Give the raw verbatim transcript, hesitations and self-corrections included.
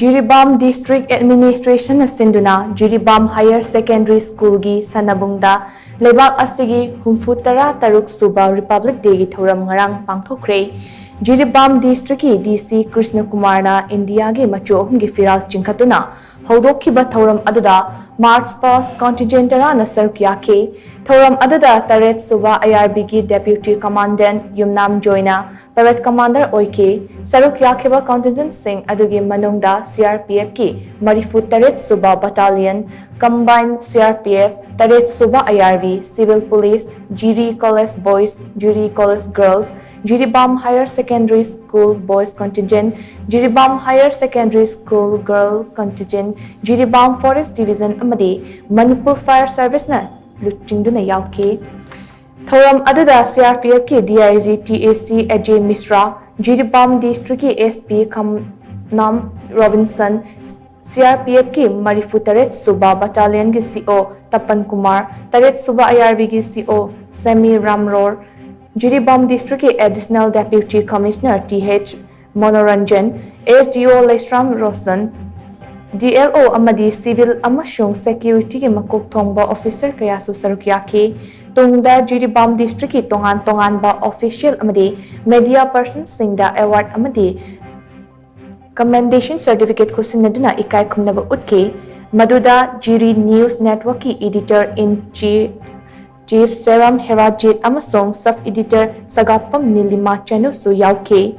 Jiribam District Administrationꯅ ꯁꯤꯟꯗꯨꯅ Jiribam Higher Secondary Schoolꯒꯤ ꯁꯥꯟꯅꯕꯨꯡꯗ ꯂꯩꯕꯥꯛ ꯑꯁꯤꯒꯤ ꯍꯨꯝꯐꯨ ꯇꯔꯥ ꯇꯔꯨꯛ ꯁꯨꯕ Republic Dayꯒꯤ ꯊꯧꯔꯝ ꯉꯔꯥꯡ ꯄꯥꯡꯊꯣꯛꯈ꯭ꯔꯦ꯫ ꯖꯤꯔꯤꯕꯥꯝ Districtꯀꯤ DC ꯀ꯭ꯔꯤꯁꯅ ꯀꯨꯃꯥꯔꯅ ꯏꯟꯗꯤꯌꯥꯒꯤ ꯃꯆꯨ ꯑꯍꯨꯝꯒꯤ ꯐꯤꯔꯥꯜ ꯆꯤꯡꯈꯠꯇꯨꯅ ꯍꯧꯗꯣꯛꯈꯤꯕ ꯊꯧꯔꯝ ꯑꯗꯨꯗ March Past Contingent ꯇꯔꯥꯅ ꯁꯔꯨꯛ ꯌꯥꯈꯤ꯫ ꯊꯧꯔꯝ ꯑꯗꯨꯗ ꯇꯔꯦꯠ ꯁꯨꯕ IRBꯒꯤ Deputy Commandant ꯌꯨꯝꯅꯥꯝ ꯖꯣꯏꯅ Parade Commander ꯑꯣꯏꯈꯤ꯫ ꯁꯔꯨꯛ ꯌꯥꯈꯤꯕ contingentꯁꯤꯡ ꯑꯗꯨꯒꯤ ꯃꯅꯨꯡꯗ CRPFꯀꯤ ꯃꯔꯤꯐꯨ ꯇꯔꯦꯠ ꯁꯨꯕ Battalion, Combined CRPF, ꯇꯔꯦꯠ ꯁꯨꯕ IRB, Civil Police, ꯖꯤꯔꯤ College Boys, ꯖꯤꯔꯤ College Girls, Jiribam Higher Secondary School Boys Contingent, Jiribam Higher Secondary School Girl Contingent, Jiribam Forest Division ꯑꯃꯗꯤ ꯃꯅꯤꯄꯨꯔ Fire Serviceꯅ ꯂꯨꯆꯤꯡꯗꯨꯅ ꯌꯥꯎꯈꯤ꯫ ꯊꯧꯔꯝ ꯑꯗꯨꯗ CRPFꯀꯤ DIG TAC Ajay Mishra, Jiribam Districtꯀꯤ SP ꯈꯝꯅꯥꯝ ꯔꯣꯕꯤꯟꯁꯟ, CRPFꯀꯤ ꯃꯔꯤꯐꯨ ꯇꯔꯦꯠ ꯁꯨꯕ Battalionꯒꯤ CO ꯇꯄꯟ ꯀꯨꯃꯥꯔ, ꯇꯔꯦꯠ ꯁꯨꯕ IRBꯒꯤ CO ꯁꯦꯃꯤ ꯔꯥꯝꯔꯣꯔ, ꯖꯤꯔꯤꯕꯥꯝ Districtꯀꯤ Additional Deputy Commissioner TH Manoranjan, SDO Laishram Roshan, DLO ꯑꯃꯗꯤ Civil ꯑꯃꯁꯨꯡ Securityꯒꯤ ꯃꯀꯣꯛ ꯊꯣꯡꯕ officer ꯀꯌꯥꯁꯨ ꯁꯔꯨꯛ ꯌꯥꯈꯤ꯫ ꯇꯨꯡꯗ ꯖꯤꯔꯤꯕꯥꯝ Districtꯀꯤ ꯇꯣꯉꯥꯟ ꯇꯣꯉꯥꯟꯕ official ꯑꯃꯗꯤ media personꯁꯤꯡꯗ award ꯑꯃꯗꯤ Commendation Certificate ꯈꯨꯠꯁꯤꯟꯅꯗꯨꯅ ꯏꯀꯥꯏ ꯈꯨꯝꯅꯕ ꯎꯠꯈꯤ꯫ ꯃꯗꯨꯗ ꯖꯤꯔꯤ News Networkꯀꯤ Editor in Chief, Chief ꯁꯦꯔꯥꯝ ꯍꯦꯔꯥꯖꯤꯠ ꯑꯃꯁꯨꯡ Sub Editor ꯁꯒꯥꯞꯄꯝ ꯅꯤꯂꯤꯃꯥ ꯆꯅꯨꯁꯨ ꯌꯥꯎꯈꯤ꯫